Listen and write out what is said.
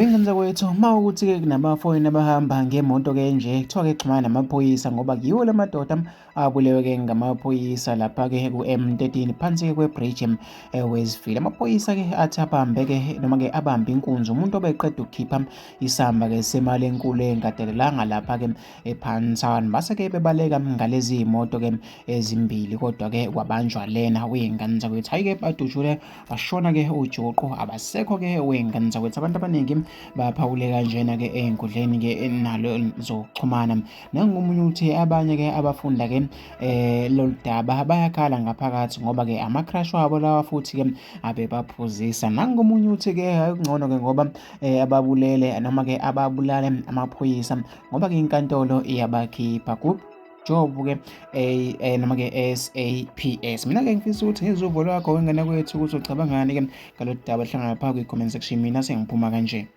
Wengane zakwethu, uma ukuthi-ke kunabafoyini abahamba ngemoto-ke nje, kuthiwa-ke xhumana namaphoyisa ngoba yiwo la madoda abulewe-ke ngamaphoyisa lapha-ke ku-M13 phansi-ke kwe-bridge eWestville. Amaphoyisa-ke athi abambe-ke noma-ke abambe inkunzi umuntu obeqeda ukukhipha isamba-ke semali enkulu engadelelanga lapha-ke ePansan. Base-ke bebaleka ngalezi moto-ke ezimbili kodwa-ke kwabanjwa lena wey'ngane zakwethu. Hhayi-ke badutshule Bashona-ke ojuqu abasekho-ke wey'ngane zakwethu. Abantu abaningi baphawule kanjena-ke ey'nkundleni-ke nalo zokuxhumana. Nangomunye uthi abanye-ke abafunda-ke lolu daba bayakhala ngaphakathi ngoba-ke ama-crush wabo lawa futhi-ke abebaphuzisa. Nangomunye uthi-ke hhayi kungcono-ke ngoba ababulele noma-ke ababulale amaphoyisa ngoba-ke inkantolo iyabakhipha. Job ke A noma ke SAPS. Mina ke ngifisa ukuthi ngizwe uvo lwakho wengane kwethu ukuthi ucabangani ke ngalolu daba hlangana phaa kwi-comment section. Mina sengiphuma kanje.